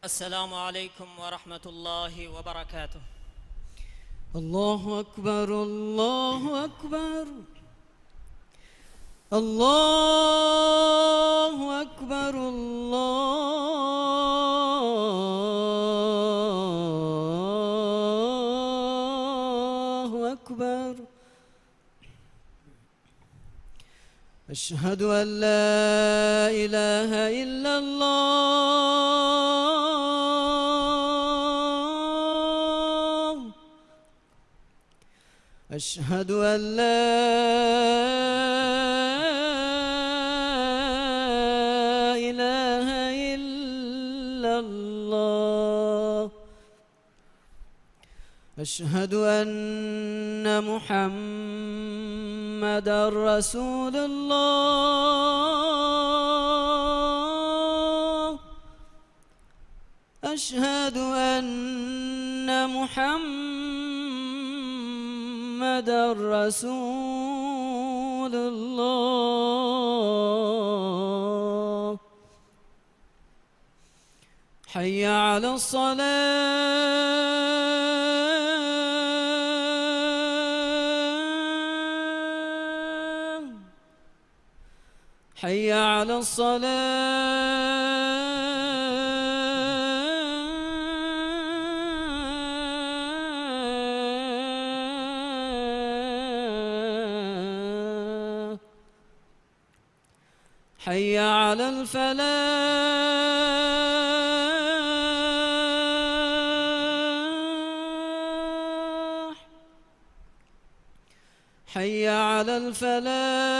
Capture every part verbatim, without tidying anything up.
السلام عليكم ورحمة الله وبركاته. الله أكبر، الله أكبر. الله أكبر، الله أكبر. أشهد أن لا إله إلا الله. أشهد أن لا إله إلا الله. أشهد أن محمدا رسول الله. أشهد أن محمدا رسول الله. حي على الصلاة. حي على الصلاة. حي على الفلاح. حي على الفلاح.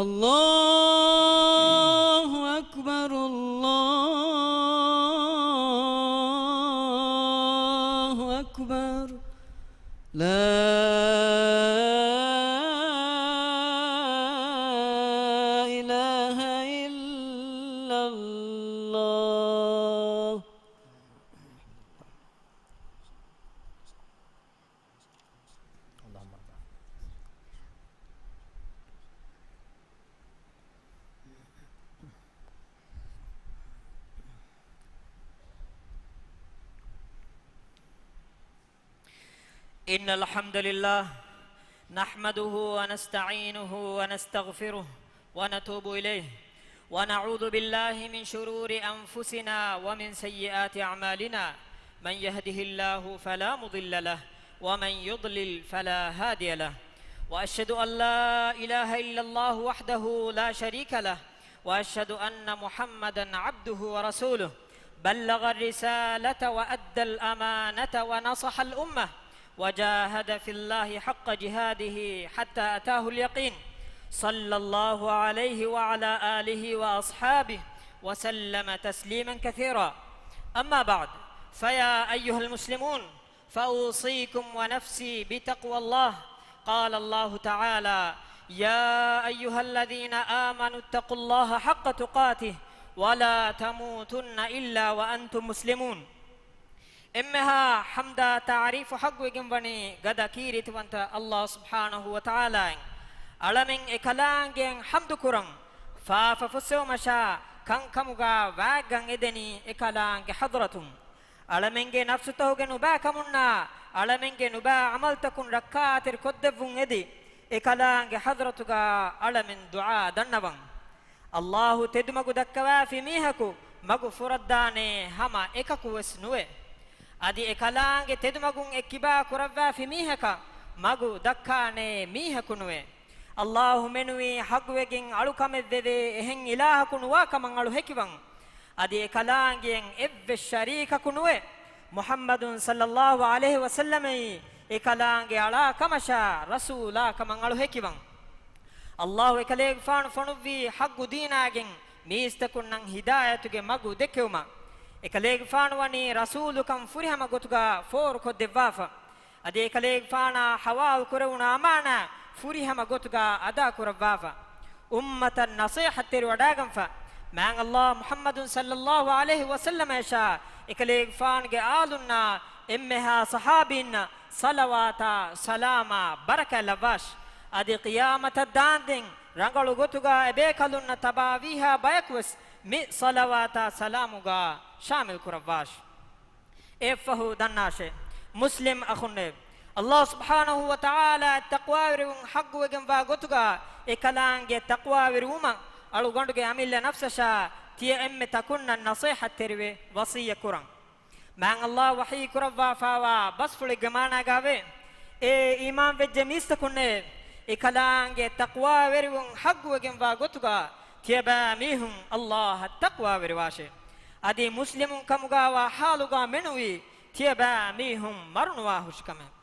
الله أكبر، الله أكبر. لا إله إلا الله. إن الحمد لله نحمده ونستعينه ونستغفره ونتوب إليه، ونعوذ بالله من شرور أنفسنا ومن سيئات أعمالنا، من يهده الله فلا مضل له، ومن يضلل فلا هادي له، وأشهد أن لا إله إلا الله وحده لا شريك له، وأشهد أن محمدا عبده ورسوله، بلغ الرسالة وأدى الأمانة ونصح الأمة، وجاهد في الله حق جهاده حتى أتاه اليقين، صلى الله عليه وعلى آله وأصحابه وسلم تسليما كثيرا. أما بعد، فيا أيها المسلمون، فأوصيكم ونفسي بتقوى الله. قال الله تعالى: يا أيها الذين آمنوا اتقوا الله حق تقاته ولا تموتن إلا وأنتم مسلمون. އެންމެހާ ޙަމްދާ ތަޢުރީފު ޙައްޤުވެގެން ވަނީ ގަދަ ކީރިތިވަންތަ ﷲ ސުބްޙާނަހޫ ވަތަޢާލާއިން. އަޅަމެން އެކަލާނގެއަށް ޙަމްދު ކުރަން، ފާފަ ފުއްސެވުމަށާ ކަންކަމުގާ ވާގަން އެދެނީ އެކަލާނގެ ޙަޟްރަތުން. އަޅަމެންގެ ނަފްސުތަކުގެ ނުބައިކަމުންނާ، އަޅަމެންގެ ނުބައި ޢަމަލުތަކުން ރައްކާތެރި ކޮށްދެއްވުން އެދި، އެކަލާނގެ ޙަޟްރަތުގާ އަޅަމެން ދުޢާ ދަންނަވަން. ﷲ ތެދުމަގު ދައްކަވާފި މީހަކު މަގު ފުރައްދާނޭ ހަމަ އެކަކު ވެސް ނުވޭ. އަދި އެކަލާނގެ ތެދުމަގުން އެއްކިބާ ކުރައްވާފި މީހަކަށް މަގު ދައްކާނޭ މީހަކު ނުވޭ. ﷲ މެނުވީ ޙައްޤުވެގެން އަޅުކަމެއްވެވޭ އެހެން އިލާހަކު ނުވާ ކަމަށް އަޅު ހެކިވަން. އަދި އެކަލާނގެއަށް އެއްވެސް ޝަރީކަކު ނުވޭ. މުޙައްމަދު ޞައްލައްލާހު ޢަލައިހި ވަސައްލަމައީ އެކަލާނގެ އަޅާ ކަމަށާ ރަސޫލާ ކަމަށް އަޅު ހެކިވަން. ﷲ އެކަލޭގެފާނު ފޮނުއްވީ ޙައްޤު ދީނާގެން މީސްތަކުންނަށް ހިދާޔަތުގެ މަގު ދެއްކެވުމަށް. އެކަލޭގެފާނު ވަނީ ރަސޫލުކަން ފުރިހަމަ ގޮތުގާ ފޯރުކޮށްދެއްވާފަ. އަދި އެކަލޭގެފާނާ ޙަވާލު ކުރެވުނު އަމާނާ ފުރިހަމަ ގޮތުގާ އަދާ ކުރައްވާފަ. އުއްމަތަށް ނަޞޭޙަތްތެރިވަޑާގަންފަ. މާތް ﷲ މުޙައްމަދު ޞައްލައްލާހު ޢަލައިހި ވަސައްލަމައަށާ އެކަލޭގެފާނުގެ އާލުންނާ އެންމެހާ ޞަޙާބީންނަށް ޞަލަވާތާ ސަލާމާ ބަރަކާތް ލައްވާށި. އަދި ޤިޔާމަތަށް ދާންދެން ރަނގަޅު ގޮތުގަ އެބޭކަލުންނަށް ތަބާވީހާ ބަޔަކުވެސް މި ޞަލަވާތާ ސަލާމުގަ ޝާމިލް ކުރައްވާށި. އެއަށްފަހު ދަންނާށޭ، މުސްލިމް އަޚުންނޭ، ﷲ ސުބްޙާނަހޫ ވަތަޢާލާ ތަޤްވާވެރިވުން ޙައްޤުވެގެންވާ ގޮތުގަ އެކަލާނގެ ތަޤްވާވެރިވުމަށް އަޅުގަނޑުގެ އަމިއްލަ ނަފްސަށާ ތިޔަ އެންމެ ތަކުންނަށް ނަޞޭޙަތްތެރިވެ ވަޞިއްޔަތް ކުރަން. މާތް ﷲ ވަޙީ ކުރައްވާފާވާ ބަސްފުޅެއްގެ މާނާގައިވޭ، އޭ އީމާންވެއްޖެ މީސްތަކުންނޭ، އެކަލާނގެ ތަޤްވާވެރިވުން ޙައްޤުވެގެންވާ ގޮތުގަ ތިޔަބައިމީހުން ﷲ އަށް ތަޤްވާވެރިވާށޭ. އަދި މުސްލިމުން ކަމުގައިވާ ޙާލުގަ މެނުވީ ތިޔަބައިމީހުން މަރުނުވާހުށިކަމެއް.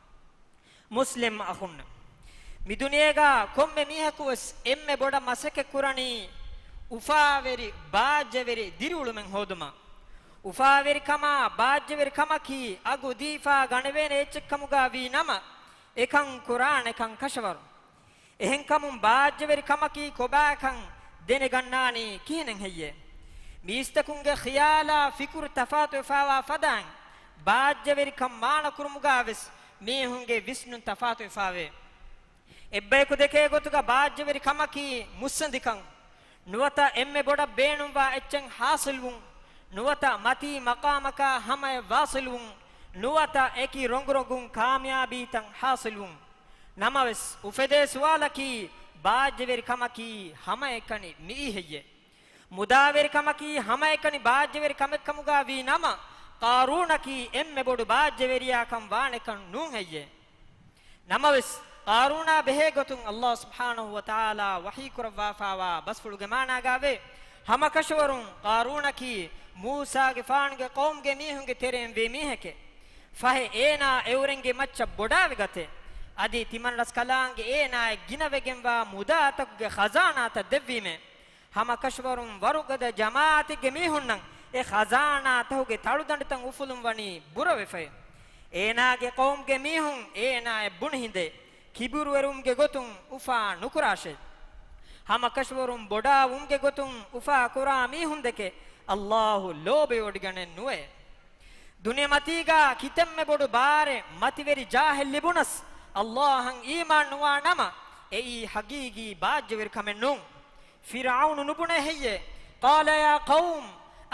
މުސްލިމް އަޚުންނޭ، މި ދުނިޔޭގަ ކޮންމެ މީހަކުވެސް އެންމެ ބޮޑަށް މަސައްކަތް ކުރަނީ އުފާވެރި، ބާއްޖަވެރި ދިރިއުޅުމެއް ހޯދުމަށް. އުފާވެރިކަމާ ބާއްޖަވެރިކަމަކީ އަގު ދީފާ ގަނެވޭނެ އެއްޗެއްކަމުގަ ވީ ނަމަ، އެކަން ކުރާނެކަން ކަށަވަރު. އެހެންކަމުން ބާއްޖަވެރިކަމަކީ ކޮބާކަން ދެނެގަންނާނީ ކިހިނެއް ހެއްޔޭ؟ މީސްތަކުންގެ ޚިޔާލާ ފިކުރު ތަފާތުވެފާވާ ފަދައިން، ބާއްޖަވެރިކަން މާނަކުރުމުގަވެސް މީހުންގެ ވިސްނުން ތަފާތުވެފާވޭ. އެއްބަޔަކު ދެކޭ ގޮތުގަ ބާއްޖަވެރި ކަމަކީ މުއްސަނދިކަން، ނުވަތަ އެންމެ ބޮޑަށް ބޭނުންވާ އެއްޗެއް ޙާޞިލްވުން، ނުވަތަ މަތީ މަޤާމަކާ ހަމަޔަށް ވާޞިލްވުން، ނުވަތަ އެކި ރޮނގުރޮނގުން ކާމިޔާބީތައް ޙާޞިލްވުން. ނަމަވެސް، އުފެދޭ ސުވާލަކީ، ބާއްޖަވެރި ކަމަކީ ހަމައެކަނި މިއީ ހެއްޔޭ؟ މުދާވެރިކަމަކީ ހަމައެކަނި ބާއްޖަވެރި ކަމެއްކަމުގަ ވީ ނަމަ، ޤާރޫނަކީ އެންމެ ބޮޑު ބާއްޖަވެރިޔާކަން ވާނެކަން ނޫން ހެއްޔޭ؟ ނަމަވެސް، ޤާރޫނާ ބެހޭ ގޮތުން ﷲ ސުބްޙާނަހޫ ވަތަޢާލާ ވަޙީ ކުރައްވާފާވާ ބަސްފުޅުގެ މާނާގައިވޭ، ހަމަކަށަވަރުން ޤާރޫނަކީ މޫސާގެފާނުގެ ޤައުމުގެ މީހުންގެ ތެރެއިން ވީ މީހެކޭ. ފަހެ އޭނާ އެއުރެންގެ މައްޗަށް ބޮޑާވެގަތޭ. އަދި ތިމަން ރަސްކަލާނގެ އޭނާއަށް ގިނަވެގެންވާ މުދާތަކުގެ ޚަޒާނާތައް ދެއްވީމޭ. ހަމަކަށަވަރުން ވަރުގަދަ ޖަމާޢަތެއްގެ މީހުންނަށް އެ ޚަޒާނާތަކުގެ ތަޅުދަނޑިތައް އުފުލުން ވަނީ ބުރަވެފައި. އޭނާގެ ޤައުމުގެ މީހުން އޭނާއަށް ބުނި ހިނދެއް، ކިބުރުވެރުވުމުގެ ގޮތުން އުފާ ނުކުރާށޭ. ހަމަކަށަވަރުން ބޮޑާވުމުގެ ގޮތުން އުފާ ކުރާ މީހުންދެކެ ﷲ ލޯބިވޮޑިގަނެއް ނުވޭ. ދުނިޔެމަތީގަ ކިތަންމެ ބޮޑު ބާރެއް މަތިވެރި ޖާހެއް ލިބުނަސް، ﷲ އަށް އީމާން ނުވާ ނަމަ، އެއީ ޙަޤީޤީ ބާއްޖަވެރިކަމެއް ނޫން. ފިރްޢައުނު ނުބުނޭ ހެއްޔޭ؟ قَالَ يَا قَوْمِ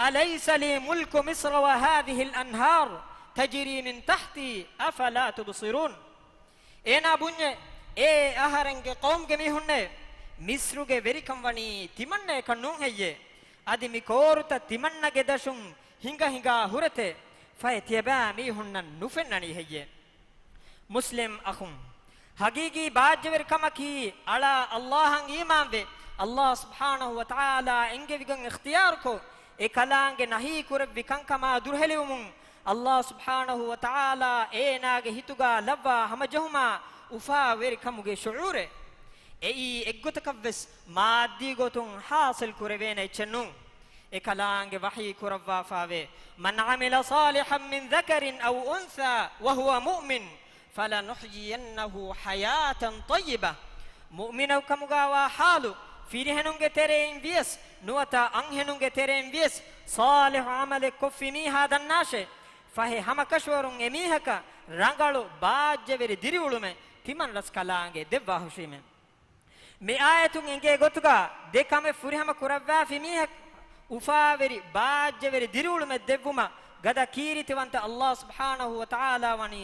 أَلَيْسَ لِي مُلْكُ مِصْرَ وَهَٰذِهِ الْأَنْهَارُ تَجْرِي مِنْ تَحْتِي أَفَلَا تُبْصِرُونَ؟ އޭނާ ބުންޏޭ، އޭ އަހަރެންގެ ޤައުމުގެ މީހުންނޭ، މިޞްރުގެ ވެރިކަން ވަނީ ތިމަންނަޔަކަށް ނޫން ހެއްޔޭ؟ އަދި މި ކޯރުތައް ތިމަންނަގެ ދަށުން ހިނގަ ހިނގާ ހުރެތޭ؟ ފަހެ ތިޔަބައި މީހުންނަށް ނުފެންނަނީ ހެއްޔޭ؟ މުސްލިމް އަޚުން، ޙަޤީޤީ ބާއްޖަވެރިކަމަކީ އަޅާ ﷲ އަށް އީމާންވެ، ﷲ ސުބްޙާނަހޫ ވަތަޢާލާ އެންގެވިގެން އިޚްތިޔާރުކޮށް، އެ ކަލާނގެ ނަހީ ކުރެއްވި ކަންކަމާ ދުރުހެލިވުމުން، ﷲ ސުބްޙާނަހޫ ވަތަޢާލާ އޭނާގެ ހިތުގަ ލައްވާ ހަމަޖެހުމާ އުފާވެރިކަމުގެ ޝުޢޫރެއް. އެއީ އެއްގޮތަކަށްވެސް މާއްދީ ގޮތުން ޙާޞިލް ކުރެވޭނެ އެއްޗެއް ނޫން. އެކަލާނގެ ވަޙީ ކުރައްވާފާވޭ، مَنْ عَمِلَ صَالِحًا مِنْ ذَكَرٍ أَوْ أُنْثَىٰ وَهُوَ مُؤْمِنٌ فَلَنُحْيِيَنَّهُ حَيَاةً طَيِّبَةً. މުއުމިނަކު ކަމުގައިވާ ޙާލު، ފިރިހެނުންގެ ތެރެއިން ވިޔަސް، ނުވަތަ އަންހެނުންގެ ތެރެއިން ވިޔަސް، ޞާލިޙު ޢަމަލެއް ކޮށްފި މީހާ ދަންނާށޭ. ފަހެ ހަމަކަށަވަރުން އެމީހަކަށް ރަނގަޅު ބާއްޖަވެރި ދިރިއުޅުމެއް ތިމަން ރަސްކަލާނގެ ދެއްވާހުށީމޭ. މި އާޔަތުން އެނގޭ ގޮތުގަ ދެ ކަމެއް ފުރިހަމަ ކުރައްވާފި މީހަކަށް އުފާވެރި، ބާއްޖަވެރި ދިރިއުޅުމެއް ދެއްވުމަށް ގަދަ ކީރިތިވަންތަ ﷲ ސުބްޙާނަހޫ ވަތަޢާލާ ވަނީ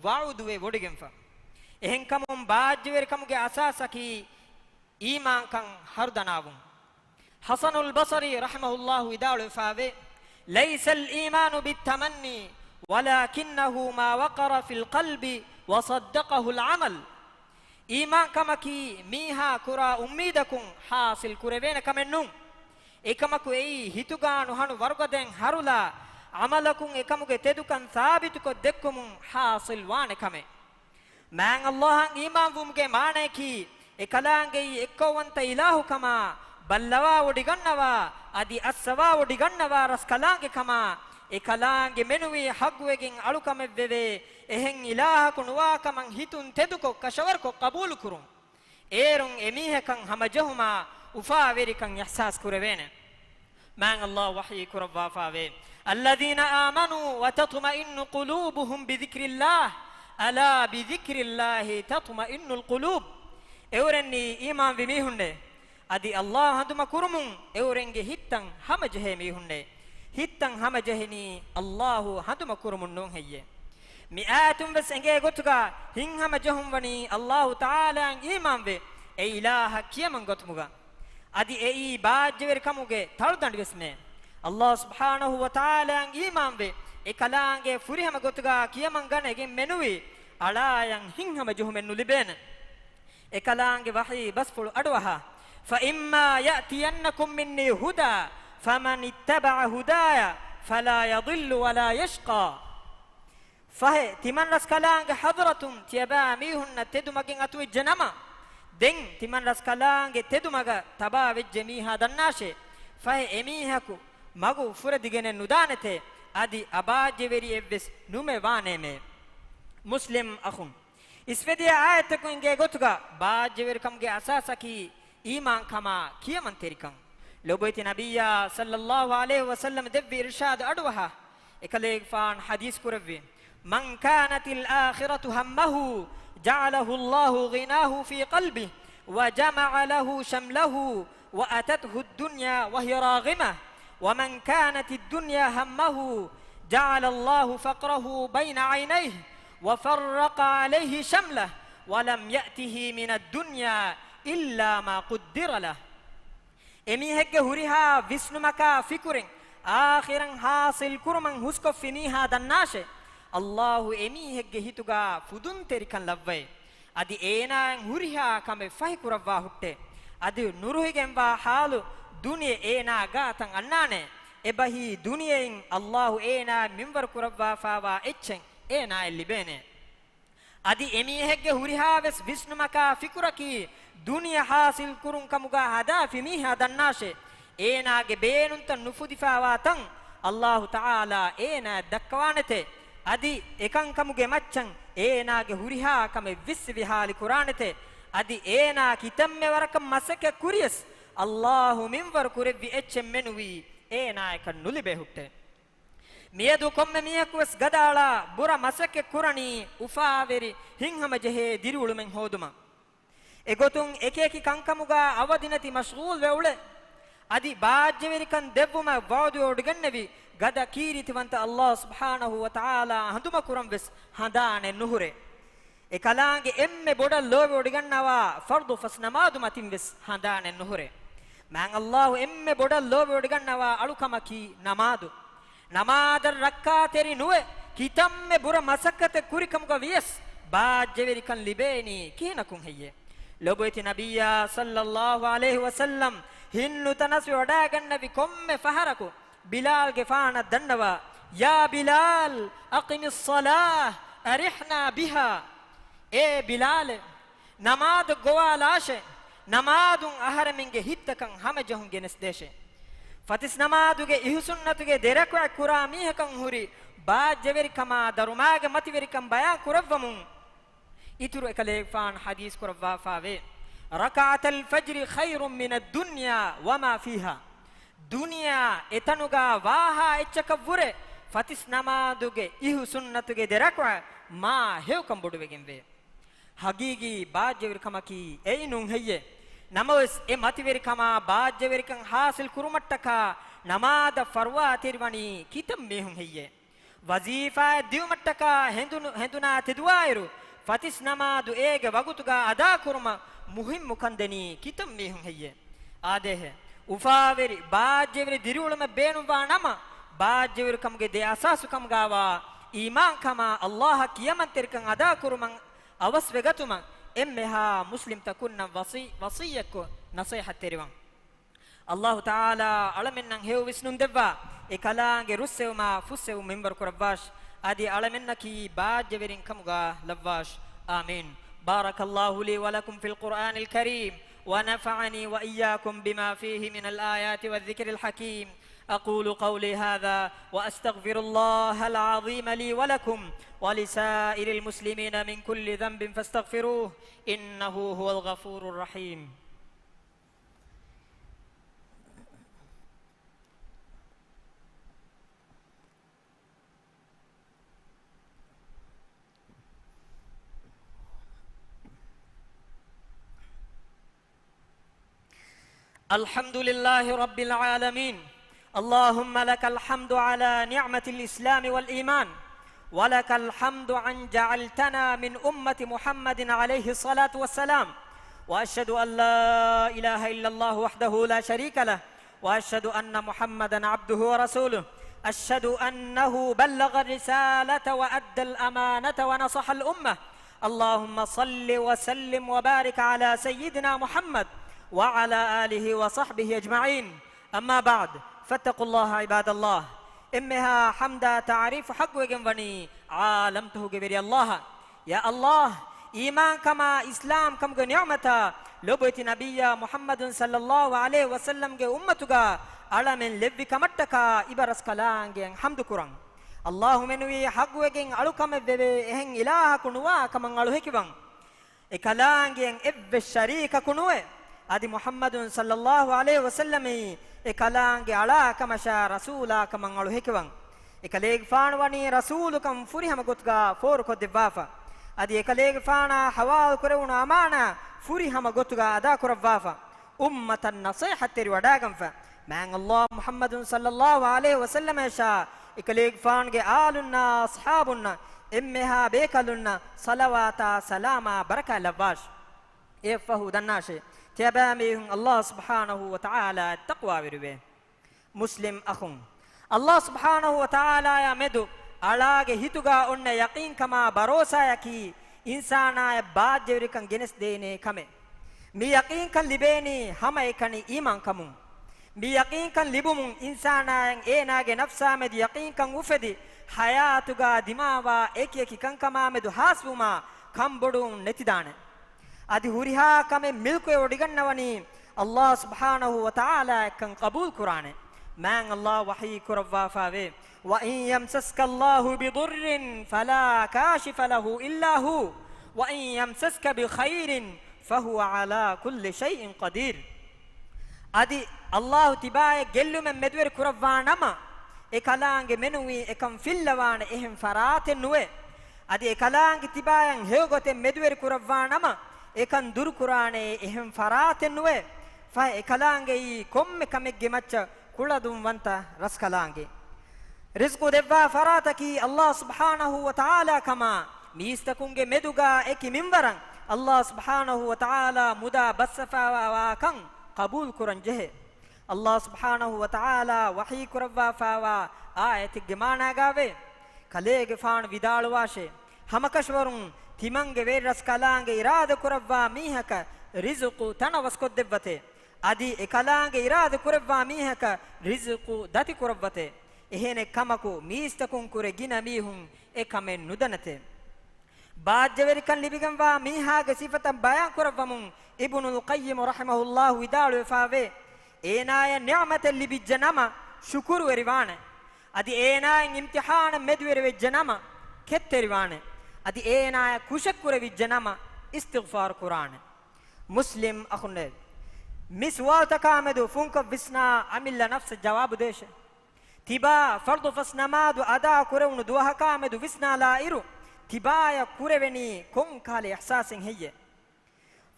ވަޢުދުވެ ވޮޑިގެންފަ. އެހެންކަމުން ބާއްޖަވެރިކަމުގެ އަސާސަކީ އީމާންކަން ހަރުދަނާވުން. ޙަސަނުލް ބަޞްރީ ރަޙިމަހުﷲ ވިދާޅުވެފާވޭ، لَيْسَ الْإِيمَانُ بِالتَّمَنِّي وَلَكِنَّهُ مَا وَقَرَ فِي الْقَلْبِ وَصَدَّقَهُ الْعَمَلُ. އީމާންކަމަކީ މީހާ ކުރާ އުއްމީދަކުން ޙާޞިލް ކުރެވޭނެ ކަމެއް ނޫން. އެކަމަކު އެއީ ހިތުގަ ނުހަނު ވަރުގަދައިން ހަރުލާ، ޢަމަލަކުން އެކަމުގެ ތެދުކަން ސާބިތުކޮށް ދެއްކުމުން ޙާޞިލް ވާނެ ކަމެއް. މާތް ﷲ އަށް އީމާންވުމުގެ މާނަޔަކީ، އެކަލާނގެއީ އެއްކައުވަންތަ އިލާހުކަމާ، ބައްލަވާވޮޑިގަންނަވާ، އަދި އައްސަވާވޮޑިގަންނަވާ ރަސްކަލާނގެކަމާ، އެކަލާނގެ މެނުވީ ޙައްޤުވެގެން އަޅުކަމެއްވެވޭ، އެހެން އިލާހަކު ނުވާކަމަށް ހިތުން ތެދުކޮށް ކަށަވަރުކޮށް ޤަބޫލުކުރުން. އޭރުން އެމީހަކަށް ހަމަޖެހުމާ އުފާވެރިކަން އިޙްސާސް ކުރެވޭނެ. މާތް ﷲ ވަޙީ ކުރައްވާފާވޭ، الذين آمنوا وتطمئن قلوبهم بذكر الله ألا بذكر الله تطمئن القلوب. އެއުރެންނީ އީމާންވި މީހުންނޭ. އަދި ﷲ ހަނދުމަ ކުރުމުން އެއުރެންގެ ހިތްތައް ހަމަޖެހޭ މީހުންނޭ. ހިތްތައް ހަމަޖެހެނީ ﷲ ހަނދުމަ ކުރުމުން ނޫން ހެއްޔޭ؟ މި އާޔަތުން ވެސް އެނގޭ ގޮތުގަ ހިތް ހަމަޖެހުން ވަނީ ﷲ ތަޢާލާއަށް އީމާންވެ، އެ އިލާހަށް ކިޔަމަން ގޮތުމުގަ. އަދި އެއީ ބާއްޖަވެރިކަމުގެ ތަޅުދަނޑިވެސްމެ. ﷲ ސުބްޙާނަހޫ ވަތަޢާލާއަށް އީމާންވެ، އެކަލާނގެ ފުރިހަމަ ގޮތުގަ ކިޔަމަން ގަނެގެން މެނުވީ، އަޅާޔަށް ހިތްހަމަޖެހުމެއް ނުލިބޭނެ. އެކަލާނގެ ވަޙީ ބަސްފުޅު އަޑުއަހާ، فإما يأتينكم مني هدى فمن اتبع هداي فلا يضل ولا يشقى. ފަހެ، ތިމަންރަސްކަލާނގެ ޙަޟްރަތުން ތިޔަބައިމީހުންނަށް ތެދުމަގެއް އަތުވެއްޖެ ނަމަ، ދެން ތިމަންރަސްކަލާނގެ ތެދުމަގަށް ތަބާވެއްޖެ މީހާ ދަންނާށޭ، ފަހެ އެމީހަކު މަގު ފުރެދިގެނެއް ނުދާނެތޭ، އަދި އަބާއްޖަވެރިއެއްވެސް ނުމެ ވާނޭމޭ. މުސްލިމް އަޚުން. އިސްވެދިޔަ އާޔަތަކުން އެނގޭ ގޮތުގަ ބާއްޖަވެރިކަމުގެ އަސާސަކީ އީމާންކަމާ ކިޔަމަންތެރިކަން. ލޮބުވެތި ނަބިއްޔާ ޞައްލައްލާހު ޢަލައިހި ވަސައްލަމަ ދެއްވި އިރުޝާދު އަޑުއަހާ، އެކަލޭގެފާނު ޙަދީޘް ކުރެއްވި، من كانت الآخرة همه جعله الله غناه في قلبه وجمع له شمله وأتته الدنيا وهي راغمة، ومن كانت الدنيا همه جعل الله فقره بين عينيه وفرق عليه شمله ولم يأته من الدنيا إلا ما قدر له. އެމީހެއްގެ ހުރިހާ ވިސްނުމަކާ ފިކުރެއް އާޚިރަތް ޙާޞިލް ކުރުމަށް ހުސްކޮށްފި މީހާ ދަންނާށޭ، ﷲ އެމީހެއްގެ ހިތުގަ ފުދުންތެރިކަން ލައްވައޭ. އަދި އޭނާއަށް ހުރިހާ ކަމެއް ފަހިކުރައްވާ ހުއްޓޭ. އަދި ނުރުހިގެންވާ ޙާލު ދުނިޔެ އޭނާ ގާތަށް އަންނާނެ. އެބަހީ ދުނިޔެއިން ﷲ އޭނާ މިންވަރު ކުރައްވާފާވާ އެއްޗެއް އޭނާއަށް ލިބޭނެ. އަދި އެމީހެއްގެ ހުރިހާވެސް ވިސްނުމަކާ ފިކުރަކީ ދުނިޔެ ޙާޞިލް ކުރުން ކަމުގަ ހަދާފި މީހާ ދަންނާށޭ، އޭނާގެ ބޭނުންތައް ނުފުދިފާވާ ތަން ﷲ ތަޢާލާ އޭނާއަށް ދައްކަވާނެތޭ. އަދި އެކަންކަމުގެ މައްޗަށް އޭނާގެ ހުރިހާ ކަމެއް ވިއްސި ވިހާލި ކުރާނެތޭ. އަދި އޭނާ ކިތަންމެ ވަރަކަށް މަސައްކަތް ކުރިޔަސް، ﷲ މިންވަރު ކުރެއްވި އެއްޗެއް މެނުވީ އޭނާއަކަށް ނުލިބޭ ހުއްޓޭ. މިއަދު ކޮންމެ މީހަކުވެސް ގަދައަޅާ ބުރަ މަސައްކަތް ކުރަނީ އުފާވެރި ހިތްހަމަޖެހޭ ދިރިއުޅުމެއް ހޯދުމަށް. އެގޮތުން އެކިއެކި ކަންކަމުގަ އަވަދިނެތި މަޝްޣޫލްވެ އުޅެ. އަދި ބާއްޖަވެރިކަން ދެއްވުމަށް ވަޢުދުވެވޮޑިގަންނެވި ގަދަ ކީރިތިވަންތަ ﷲ ސުބްޙާނަހޫ ވަތަޢާލާ ހަނދުމަކުރަން ވެސް ހަނދާނެއް ނުހުރޭ. އެކަލާނގެ އެންމެ ބޮޑަށް ލޯބިވޮޑިގަންނަވާ ފަރްޟު ފަސް ނަމާދު މަތިން ވެސް ހަނދާނެއް ނުހުރޭ. މާތް ﷲ އެންމެ ބޮޑަށް ލޯބިވޮޑިގަންނަވާ އަޅުކަމަކީ ނަމާދު. ނަމާދަށް ރައްކާތެރި ނުވެ، ކިތަންމެ ބުރަ މަސައްކަތެއް ކުރިކަމުގަ ވިޔަސް، ބާއްޖަވެރިކަން ލިބޭނީ ކިހިނަކުން ހެއްޔޭ؟ ލޮބުވެތި ނަބިއްޔާ ޞައްލައްލާހު ޢަލައިހި ވަސައްލަމް ހިތްނުތަނަސްވެ ވަޑައިގަންނެވި ކޮންމެ ފަހަރަކު، ބިލާލްގެފާނަށް ދަންނަވާ، يا بلال أقم الصلاة أرحنا بها. އޭ ބިލާލެ، ނަމާދަށް ގޮވާލާށޭ، ނަމާދުން އަހަރެމެންގެ ހިތްތަކަށް ހަމަޖެހުން ގެނެސްދޭށޭ. ފަތިސް ނަމާދުގެ އިހު ސުންނަތުގެ ދެރަކުޢަތް ކުރާ މީހަކަށް ހުރި ބާއްޖަވެރިކަމާ ދަރުމާގެ މަތިވެރިކަން ބަޔާން ކުރައްވަމުން، އިތުރު އެކަލޭގެފާނު ޙަދީޘް ކުރައްވާފާވޭ، ركعتا الفجر خير من الدنيا وما فيها. ދުނިޔެއާ އެތަނުގަ ވާހާ އެއްޗަކަށްވުރެ، ފަތިސް ނަމާދުގެ އިހު ސުންނަތުގެ ދެރަކުޢަތް މާ ހެޔޮކަން ބޮޑުވެގެންވޭ. ހަގީގީ ބާއްޖަވެރިކަމަކީ އެއީ ނޫން ހެއްޔޭ؟ ނަމަވެސް، އެ މަތިވެރިކަމާ ބާއްޖަވެރިކަން ޙާޞިލް ކުރުމަށްޓަކާ ނަމާދަށް ފަރުވާތެރިވަނީ ކިތަން މީހުން ހެއްޔޭ؟ ވަޒީފާއެއް ދިއުމަށްޓަކާ ހެނދުނު-، ހެނދުނާ ތެދުވާއިރު، ފަތިސް ނަމާދު އޭގެ ވަގުތުގަ އަދާކުރުމަށް މުހިއްމު ކަންދެނީ ކިތަން މީހުން ހެއްޔޭ؟ އާދޭހޭ، އުފާވެރި، ބާއްޖަވެރި ދިރިއުޅުމެއް ބޭނުންވާ ނަމަ، ބާއްޖަވެރިކަމުގެ ދެ އަސާސު ކަމުގައިވާ އީމާންކަމާ، ﷲ އަށް ކިޔަމަންތެރިކަން އަދާކުރުމަށް އަވަސްވެގަތުމަށް އެންމެހާ މުސްލިމްތަކުންނަށް ވަޞީ-، ވަޞިއްޔަތްކޮށް ނަޞޭޙަތްތެރިވަން. ﷲ ތަޢާލާ އަޅަމެންނަށް ހެޔޮ ވިސްނުން ދެއްވާ، އެކަލާނގެ ރުއްސެވުމާ ފުއްސެވުން މިންވަރު ކުރައްވާށި، އަދި އަޅަމެންނަކީ ބާއްޖަވެރިން ކަމުގަ ލައްވާށި. آمين. بارك الله لي ولكم في القرآن الكريم، ونفعني وإياكم بما فيه من الآيات والذكر الحكيم. أقول قولي هذا وأستغفر الله العظيم لي ولكم ولسائر المسلمين من كل ذنب فاستغفروه إنه هو الغفور الرحيم. الحمد لله رب العالمين. اللهم لك الحمد على نعمة الإسلام والإيمان، ولك الحمد أن جعلتنا من أمة محمد عليه الصلاة والسلام، وأشهد أن لا إله إلا الله وحده لا شريك له، وأشهد أن محمدا عبده ورسوله، أشهد أنه بلغ الرسالة وأدى الأمانة ونصح الأمة. اللهم صل وسلم وبارك على سيدنا محمد وعلى آله وصحبه أجمعين. أما بعد، فاتقوا الله عباد الله. އެންމެހާ ޙަމްދާ ތަޢުރީފު ޙައްޤުވެގެން ވަނީ ޢާލަމްތަކުގެ ވެރި ﷲ އަށް. ޔާ ﷲ، އީމާންކަމާ އިސްލާމްކަމުގެ ނިޢުމަތާ ލޮބުވެތި ނަބިއްޔާ މުޙައްމަދު ޞައްލައްލާހު ޢަލައިހި ވަސައްލަމްގެ އުއްމަތުގަ އަޅަމެން ލެއްވި ކަމަށްޓަކާ އިބަރަސްކަލާނގެއަށް ޙަމްދުކުރަން. ﷲ މެނުވީ ޙައްޤުވެގެން އަޅުކަމެއް ވެވޭ އެހެން އިލާހަކު ނުވާ ކަމަށް އަޅު ހެކިވަން. އެކަލާނގެއަށް އެއްވެސް ޝަރީކަކު ނުވެ، އަދި މުޙައްމަދު ޞައްލައްލާހު ޢަލައިހި ވަސައްލަމީ އެކަލާނގެ އަޅާކަމަށާ ރަސޫލާކަމަށް އަޅު ހެކިވަން. އެކަލޭގެފާނު ވަނީ ރަސޫލުކަން ފުރިހަމަ ގޮތުގަ ފޯރުކޮށްދެއްވާފަ. އަދި އެކަލޭގެފާނާ ޙަވާލުކުރެވުނު އަމާނާ ފުރިހަމަ ގޮތުގަ އަދާކުރައްވާފަ. އުއްމަތަށް ނަޞޭޙަތްތެރިވަޑާގަންފަ. މާތް ﷲ މުޙައްމަދު ޞައްލައްލާހު ޢަލައިހި ވަސައްލަމައަށާ އެކަލޭގެފާނުގެ އާލުންނާ އަޞްޙާބުންނަށް އެންމެހާ ބޭކަލުންނަށް ޞަލަވާތާ ސަލާމާ ބަރަކާތް ލައްވާށި. އެއަށްފަހު ދަންނާށޭ، ތިޔަބައިމީހުން ﷲ ސުބްޙާނަހޫ ވަތަޢާލާއަށް ތަޤްވާވެރިވޭ. މުސްލިމް އަޚުން، ﷲ ސުބްޙާނަހޫ ވަތަޢާލާއާ މެދު އަޅާގެ ހިތުގަ އޮންނަ ޔަޤީންކަމާ ބަރޯސާޔަކީ އިންސާނާއަށް ބާއްޖަވެރިކަން ގެނެސްދޭނޭ ކަމެއް. މި ޔަޤީންކަން ލިބޭނީ ހަމައެކަނި އީމާންކަމުން. މި ޔަޤީންކަން ލިބުމުން އިންސާނާއަށް އޭނާގެ ނަފްސާ މެދު ޔަޤީންކަން އުފެދި، ޙަޔާތުގަ ދިމާވާ އެކިއެކި ކަންކަމާ މެދު ހާސްވުމާ ކަންބޮޑުވުން ނެތިދާނެ. އަދި ހުރިހާ ކަމެއް މިލްކުވެވޮޑިގަންނަވަނީ ﷲ ސުބްޙާނަހޫ ވަތަޢާލާއަށްކަން ޤަބޫލުކުރާނެ. މާތް ﷲ ވަޙީ ކުރައްވާފައިވޭ، وَإِنْ يَمْسَسْكَ اللَّهُ بِضُرٍّ فَلَا كَاشِفَ لَهُ إِلَّا هُوَ، وَإِنْ يَمْسَسْكَ بِخَيْرٍ فَهُوَ عَلَى كُلِّ شَيْءٍ قَدِيرٌ. އަދި ﷲ ތިބާއަށް ގެއްލުމެއް މެދުވެރި ކުރައްވާ ނަމަ، އެ ކަލާނގެ މެނުވީ އެކަން ފިއްލަވާނެ އެހެން ފަރާތެއް ނުވޭ. އަދި އެ ކަލާނގެ ތިބާއަށް ހެޔޮގޮތެއް މެދުވެރި ކުރައްވާ ނަމަ، އެކަން ދުރުކުރާނެ އެހެން ފަރާތެއް ނުވޭ. ފަހެ އެ ކަލާނގެއީ ކޮންމެ ކަމެއްގެ މައްޗަށް ކުޅަދުންވަންތަ ރަސްކަލާނގެ. ރިޒްޤު ދެއްވާ ފަރާތަކީ ﷲ ސުބްޙާނަހޫ ވަތަޢާލާ ކަމާ، މީސްތަކުންގެ މެދުގަ އެކި މިންވަރަށް ﷲ ސުބްޙާނަހޫ ވަތަޢާލާ މުދާ ބައްސަފައިވާ ކަން ޤަބޫލުކުރަން ޖެހޭ. ﷲ ސުބްޙާނަހޫ ވަތަޢާލާ ވަޙީ ކުރައްވާފައިވާ އާޔަތެއްގެ މާނާގައިވޭ، ކަލޭގެފާނު ވިދާޅުވާށޭ، ހަމަކަށަވަރުން ތިމަންގެ ވެރިރަސްކަލާނގެ އިރާދަކުރައްވާ މީހަކަށް ރިޒުޤު ތަނަވަސްކޮށްދެއްވަތޭ. އަދި އެކަލާނގެ އިރާދަކުރައްވާ މީހަކަށް ރިޒުޤު ދަތިކުރައްވަތޭ. އެހެނެއް ކަމަކު، މީސްތަކުން ކުރެ ގިނަ މީހުން އެ ކަމެއް ނުދަނެތޭ. ބާއްޖަވެރިކަން ލިބިގެންވާ މީހާގެ ސިފަތައް ބަޔާންކުރައްވަމުން އިބްނުލް ޤައްޔިމް ރަޙިމަހުﷲ ވިދާޅުވެފައިވޭ، އޭނާޔަށް ނިޢުމަތެއް ލިބިއްޖެ ނަމަ، ޝުކުރުވެރިވާނެ. އަދި އޭނާއަށް އިމްތިޙާނެއް މެދުވެރިވެއްޖެ ނަމަ، ކެތްތެރިވާނެ. އަދި އޭނާޔަށް ކުށެއްކުރެވިއްޖެ ނަމަ، އިސްތިޣްފާރު ކުރާނެ. މުސްލިމް އަޚުންނޭ، މި ސުވާލުތަކާމެދު ފުންކޮށް ވިސްނާ އަމިއްލަ ނަފްސަށް ޖަވާބު ދޭށޭ. ތިބާ ފަރްޟު ފަސް ނަމާދު އަދާ ކުރެވުނު ދުވަހަކާމެދު ވިސްނާލާއިރު، ތިބާޔަށް ކުރެވެނީ ކޮން ކަހަލަ އިޙްސާސެއް ހެއްޔޭ؟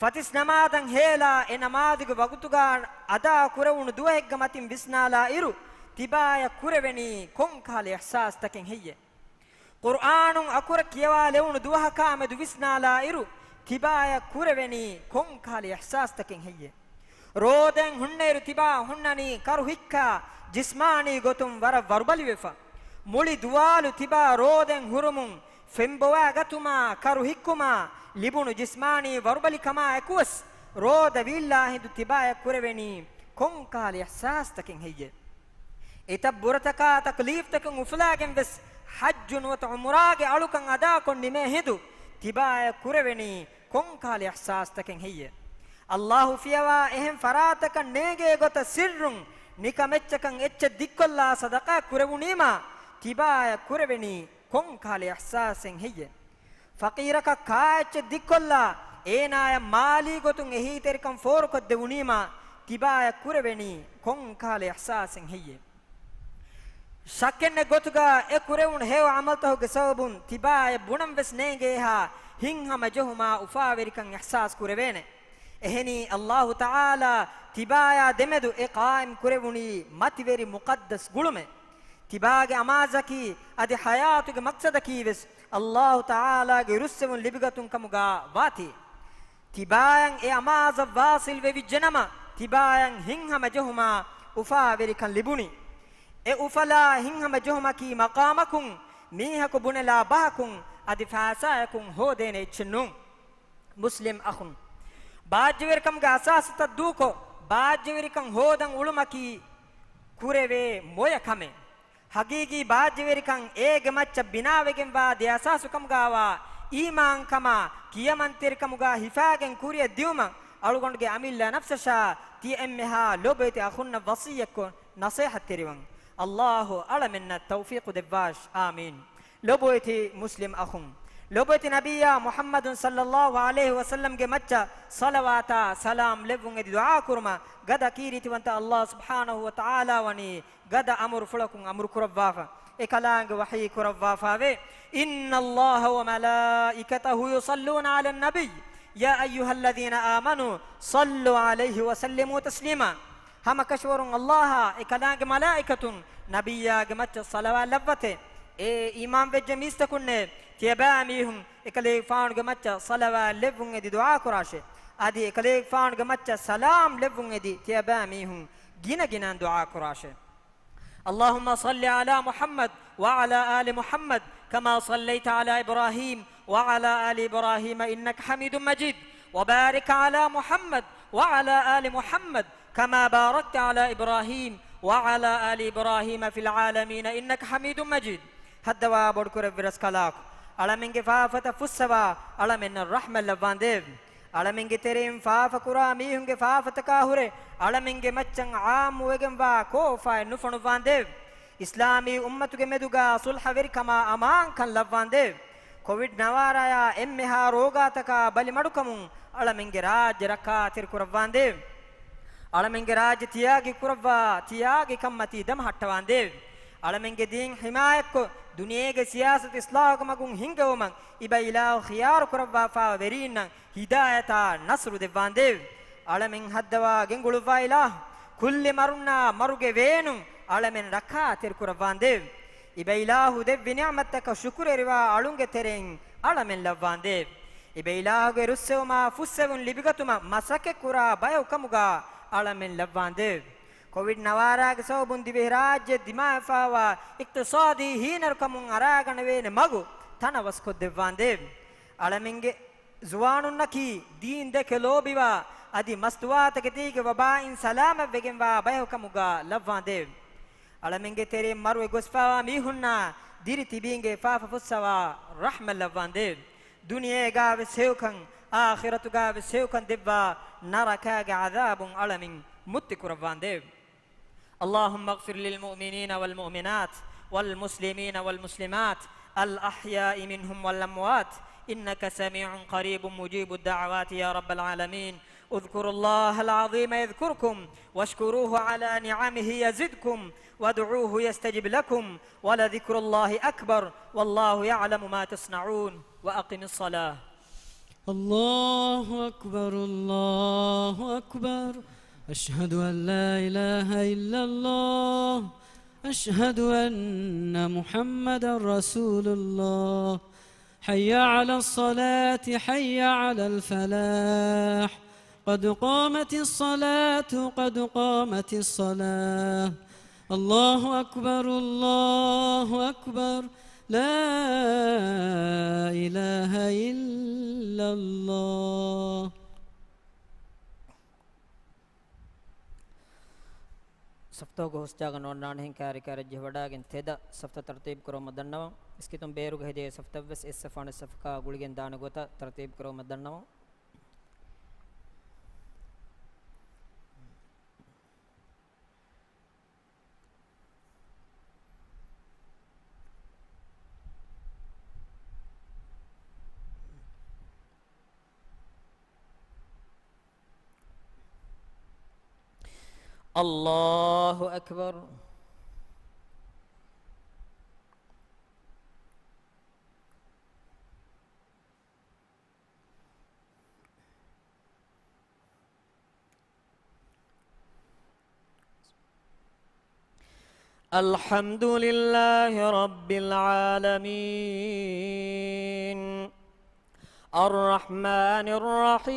ފަތިސް ނަމާދަށް ހޭލާ އެ ނަމާދުގެ ވަގުތުގަ އަދާ ކުރެވުނު ދުވަހެއްގެ މަތިން ވިސްނާލާއިރު، ތިބާޔަށް ކުރެވެނީ ކޮން ކަހަލަ އިޙްސާސްތަކެއް ހެއްޔޭ؟ ޤުރްއާނުން އަކުރަށް ކިޔަވާލެވުނު ދުވަހަކާމެދު ވިސްނާލާއިރު، ތިބާޔަށް ކުރެވެނީ ކޮން ކަހަލަ އިޙްސާސްތަކެއް ހެއްޔޭ؟ ރޯދައިން ހުންނައިރު ތިބާ ހުންނަނީ ކަރު ހިއްކާ، ޖިސްމާނީ ގޮތުން ވަރަށް ވަރުބަލިވެފަ. މުޅި ދުވާލު ތިބާ ރޯދައިން ހުރުމުން، ފެންބޮވާގަތުމާ، ކަރު ހިއްކުމާ، ލިބުނު ޖިސްމާނީ ވަރުބަލިކަމާ އެކުވެސް، ރޯދަ ވީއްލާ ހިނދު ތިބާޔަށް ކުރެވެނީ ކޮން ކަހަލަ އިޙްސާސްތަކެއް ހެއްޔޭ؟ އެތައް ބުރަތަކާ ތަކްލީފްތަކުން އުފުލާގެން ވެސް، ޙައްޖު ނުވަތަ ޢުމްރާގެ އަޅުކަން އަދާކޮށް ނިމޭ ހިނދު، ތިބާޔަށް ކުރެވެނީ ކޮން ކަހަލަ އިޙްސާސްތަކެއް ހެއްޔޭ؟ ﷲ ފިޔަވާ އެހެން ފަރާތަކަށް ނޭނގޭ ގޮތަށް ސިއްރުން ނިކަމެއްޗަކަށް އެއްޗެއް ދިއްކޮށްލާ ޞަދަޤާ ކުރެވުނީމާ، ތިބާޔަށް ކުރެވެނީ ކޮން ކަހަލަ އިޙްސާސެއް ހެއްޔޭ؟ ފަޤީރަކަށް ކާއެއްޗެއް ދިއްކޮށްލާ، އޭނާޔަށް މާލީ ގޮތުން އެހީތެރިކަން ފޯރުކޮށްދެވުނީމާ، ތިބާޔަށް ކުރެވެނީ ކޮން ކަހަލަ އިޙްސާސެއް ހެއްޔޭ؟ ޝައްކެއްނެތް ގޮތުގަ އެ ކުރެވުނު ހެޔޮ ޢަމަލުތަކުގެ ސަބަބުން ތިބާޔަށް ބުނަން ވެސް ނޭނގޭހާ ހިތްހަމަޖެހުމާ އުފާވެރިކަން އިޙްސާސް ކުރެވޭނެ. އެހެނީ، ﷲ ތަޢާލާ ތިބާޔާ ދެމެދު އެ ޤާއިމް ކުރެވުނީ މަތިވެރި މުޤައްދަސް ގުޅުމެއް. ތިބާގެ އަމާޒަކީ އަދި ޙަޔާތުގެ މަޤްޞަދަކީ ވެސް ﷲ ތަޢާލާގެ ރުއްސެވުން ލިބިގަތުން ކަމުގަ ވާތީ. ތިބާޔަށް އެ އަމާޒަށް ވާޞިލް ވެވިއްޖެނަމަ، ތިބާޔަށް ހިތްހަމަ ޖެހުމާ އުފާވެރިކަން ލިބުނީ. އެ އުފަލާ ހިތްހަމަ ޖެހުމަކީ މަޤާމަކުން، މީހަކު ބުނެލާ ބަހަކުން، އަދި ފައިސާއަކުން ހޯދޭނެ އެއްޗެއް ނޫން. މުސްލިމް އަޚުން، ބާއްޖަވެރިކަމުގެ އަސާސްތައް ދޫކޮށް، ބާއްޖަވެރިކަން ހޯދަން އުޅުމަކީ ކުރެވޭ މޮޔަ ކަމެއް. ޙަޤީޤީ ބާއްޖަވެރިކަން އޭގެ މައްޗަށް ބިނާވެގެންވާ ދެ އަސާސު ކަމުގައިވާ އީމާންކަމާ، ކިޔަމަންތެރިކަމުގަ ހިފާގެން ކުރިއަށް ދިއުމަށް އަޅުގަނޑުގެ އަމިއްލަ ނަފްސަށާ ތިޔަ އެންމެހާ ލޯބިވެތި އަޚުންނަށް ވަޞިއްޔަތްކޮށް ނަޞޭޙަތްތެރިވަން. ﷲ އަޅަމެންނަށް ތައުފީޤު ދެއްވާށި. އާމީން. ލޮބުވެތި މުސްލިމް އަޚުން، ލޮބުވެތި ނަބިއްޔާ މުޙައްމަދު ޞައްލައްލާހު ޢަލައިހި ވަސައްލަމްގެ މައްޗަށް ޞަލަވާތާ ސަލާމް ލެއްވުން އެދި ދުޢާ ކުރުމަށް ގަދަ ކީރިތިވަންތަ ﷲ ސުބްޙާނަހު ވަ ތަޢާލާ ވަނީ ގަދަ އަމުރުފުޅަކުން އަމުރު ކުރައްވާފަ. އެކަލާނގެ ވަޙީ ކުރައްވާފާވޭ، إن الله وملائكته يصلون على النبي يا أيها الذين آمنوا صلوا عليه وسلموا تسليما. ހަމަކަށަވަރުން ﷲ އާ އެކަލާނގެ މަލާއިކަތުން ނަބިއްޔާގެ މައްޗަށް ޞަލަވާތް ލައްވަތޭ. އޭ އީމާންވެއްޖެ މީސްތަކުންނޭ، ތިޔަބައިމީހުން އެކަލޭގެފާނުގެ މައްޗަށް ޞަލަވާތް ލެއްވުން އެދި ދުޢާ ކުރާށޭ. އަދި އެކަލޭގެފާނުގެ މައްޗަށް ސަލާމް ލެއްވުން އެދި ތިޔަބައިމީހުން ގިނަގިނައިން ދުޢާ ކުރާށޭ. اللهم صل على محمد وعلى آل محمد كما صليت على إبراهيم وعلى آل إبراهيم إنك حميد مجيد، وبارك على محمد وعلى آل محمد كما باركت على إبراهيم وعلى آل إبراهيم في العالمين إنك حميد مجيد. ހައްދަވާ ބޮޑުކުރެއްވި ރަސްކަލާކޮ، އަޅަމެންގެ ފާފަތައް ފުއްސަވާ، އަޅަމެންނަށް ރަޙްމަތް ލައްވާނދޭވެ. އަޅަމެންގެ ތެރެއިން ފާފަކުރާ މީހުންގެ ފާފަތަކާ ހުރެ، އަޅަމެންގެ މައްޗަށް ޢާއްމުވެގެންވާ ކޯފާއެއް ނުފޮނުއްވާނދޭވެ. އިސްލާމީ އުއްމަތުގެ މެދުގަ ޞުލްޙަވެރިކަމާ އަމާންކަން ލައްވާނދޭވެ. ކޮވިޑް ނަވާރާޔާ އެންމެހާ ރޯގާތަކާ ބަލިމަޑުކަމުން އަޅަމެންގެ ރާއްޖެ ރައްކާތެރި ކުރައްވާނދޭވެ. އަޅަމެންގެ ރާއްޖެ ތިޔާގި ކުރައްވާ، ތިޔާގި ކަންމަތީ ދަމަހައްޓަވާނދޭވެ. އަޅަމެންގެ ދީން ޙިމާޔަތްކޮށް، ދުނިޔޭގެ ސިޔާސަތު އިޞްލާޙުގެ މަގުން ހިންގެވުމަށް އިބަ އިލާހު ޚިޔާރު ކުރައްވާފާވާ ވެރީންނަށް ހިދާޔަތާ ނަޞްރު ދެއްވާނދޭވެ. އަޅަމެން ހައްދަވާ ގެންގުޅުއްވާ އިލާހު، ކުއްލި މަރުންނާ މަރުގެ ވޭނުން އަޅަމެން ރައްކާތެރި ކުރައްވާނދޭވެ. އިބަ އިލާހު ދެއްވި ނިޢުމަތްތަކަށް ޝުކުރެރިވާ އަޅުންގެ ތެރެއިން އަޅަމެން ލައްވާނދޭވެ. އިބަ އިލާހުގެ ރުއްސެވުމާ ފުއްސެވުން ލިބިގަތުމަށް މަސައްކަތްކުރާ ބަޔަކު ކަމުގަ އަޅަމެން ލައްވާނދޭވެ. ކޮވިޑް ނަވާރާގެ ސަބަބުން ދިވެހިރާއްޖެ ދިމާވެފާވާ އިޤްތިޞާދީ ހީނަރުކަމުން އަރާގަނެވޭނެ މަގު ތަނަވަސްކޮށްދެއްވާނދޭވެ. އަޅަމެންގެ ޒުވާނުންނަކީ ދީން ދެކެ ލޯބިވާ، އަދި މަސްތުވާތަކެތީގެ ވަބާއިން ސަލާމަތްވެގެންވާ ބަޔަކު ކަމުގަ ލައްވާނދޭވެ. އަޅަމެންގެ ތެރެއިން މަރުވެ ގޮސްފާވާ މީހުންނާ ދިރި ތިބީންގެ ފާފަ ފުއްސަވާ ރަޙްމަތް ލައްވާނދޭވެ. ދުނިޔޭގަ ވެސް ހެޔޮކަން، އާޚިރަތުގަ ވެސް ހެޔޮކަން ދެއްވާ ނަރަކާގެ ޢަޛާބުން އަޅަމެން މުއްތި ކުރައްވާނދޭވެ. اللهم اغفر للمؤمنين والمؤمنات والمسلمين والمسلمات الأحياء منهم والأموات إنك سميع قريب مجيب الدعوات يا رب العالمين. اذكروا الله العظيم يذكركم واشكروه على نعمه يزدكم وادعوه يستجب لكم ولذكر الله أكبر والله يعلم ما تصنعون. وأقم الصلاة. الله أكبر، الله أكبر. أشهد أن لا إله إلا الله. أشهد أن محمدا رسول الله. حي على الصلاة، حي على الفلاح. قد قامت الصلاة، قد قامت الصلاة. الله أكبر، الله أكبر. لا إله إلا الله. ސަފްތަހުގެ ހުސްޖާގަ ނޯންނާނެހެން ކާރި ކާރަށް ޖެހިވަޑާގެން ތެދަށް ސަފްތަ ތަރުތީބު ކުރަވުމަށް ދަންނަވަން. މިސްކިތުން ބޭރުގަ ހެދޭ ސަފްތައްވެސް އެއް ސަފް އަނެއް ސަފަކާ ގުޅިގެން ދާނެ ގޮތަށް ތަރުތީބު ކުރަވުމަށް ދަންނަވަން. الله أكبر. الحمد لله رب العالمين. الرحمن الرحيم.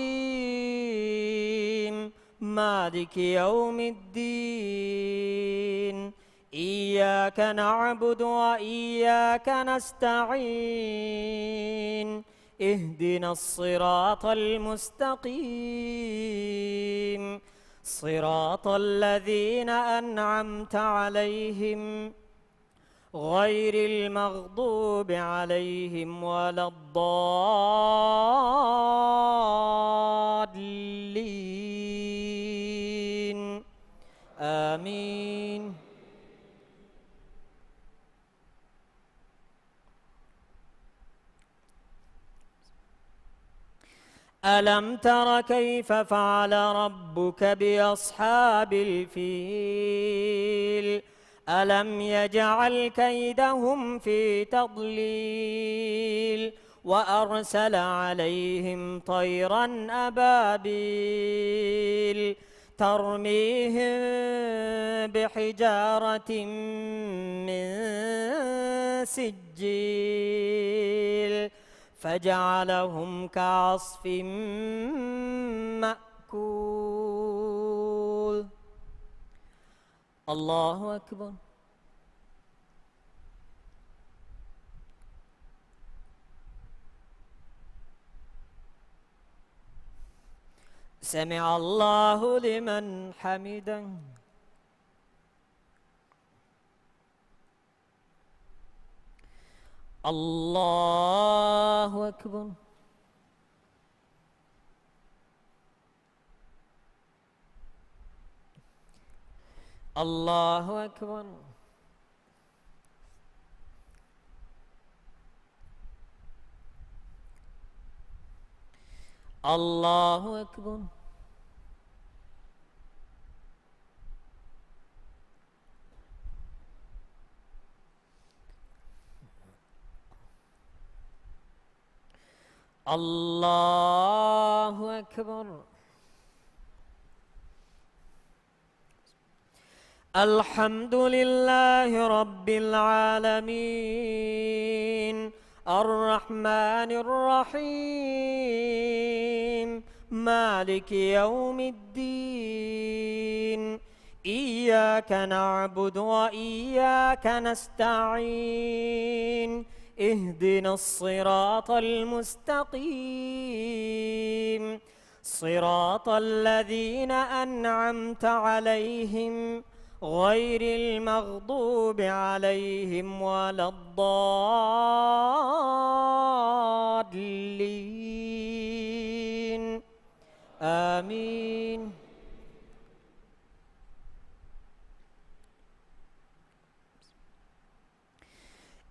مالك يوم الدين. إياك نعبد وإياك نستعين. اهدنا الصراط المستقيم. صراط الذين أنعمت عليهم غير المغضوب عليهم ولا الضالين. آمين. ألم تر كيف فعل ربك بأصحاب الفيل؟ ألم يجعل كيدهم في تضليل وأرسل عليهم طيرا أبابيل ترميهم بحجارة من سجيل فجعلهم كعصف مأكول. الله أكبر. سمع الله لمن حمده. الله أكبر. الله أكبر. الله أكبر. الله أكبر. الحمد لله رب العالمين. الرحمن الرحيم. مالك يوم الدين. إياك نعبد وإياك نستعين. اهدنا الصراط المستقيم. صراط الذين أنعمت عليهم غير المغضوب عليهم ولا الضالين. آمين.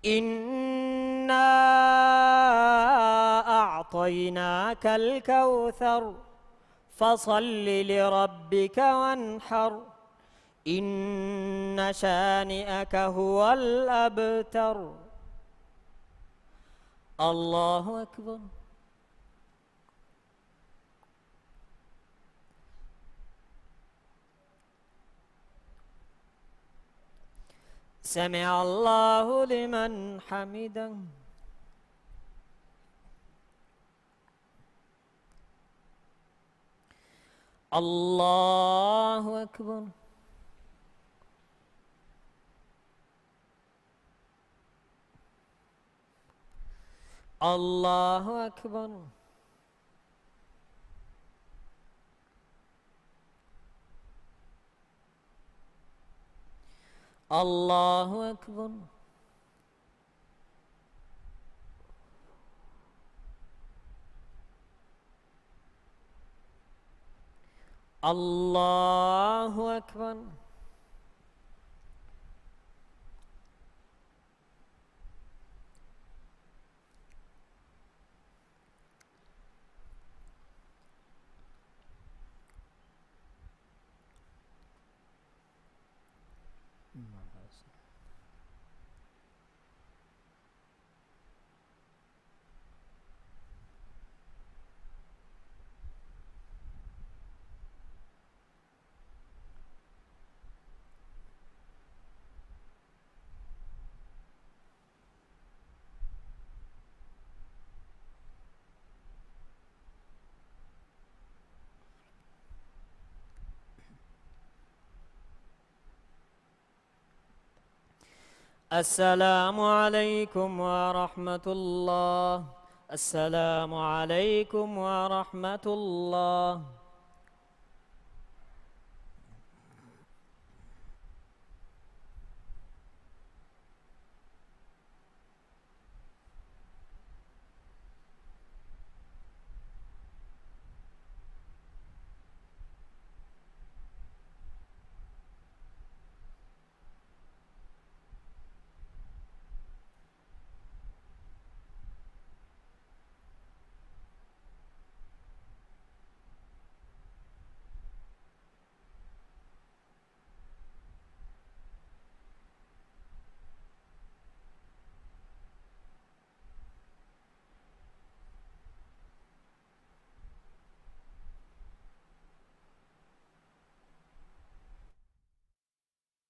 إنا أعطيناك الكوثر فصل لربك وانحر إن شانئك هو الأبتر. الله أكبر. سمع الله لمن حمده. الله أكبر. الله أكبر. الله أكبر. الله أكبر. السلام عليكم ورحمة الله. السلام عليكم ورحمة الله.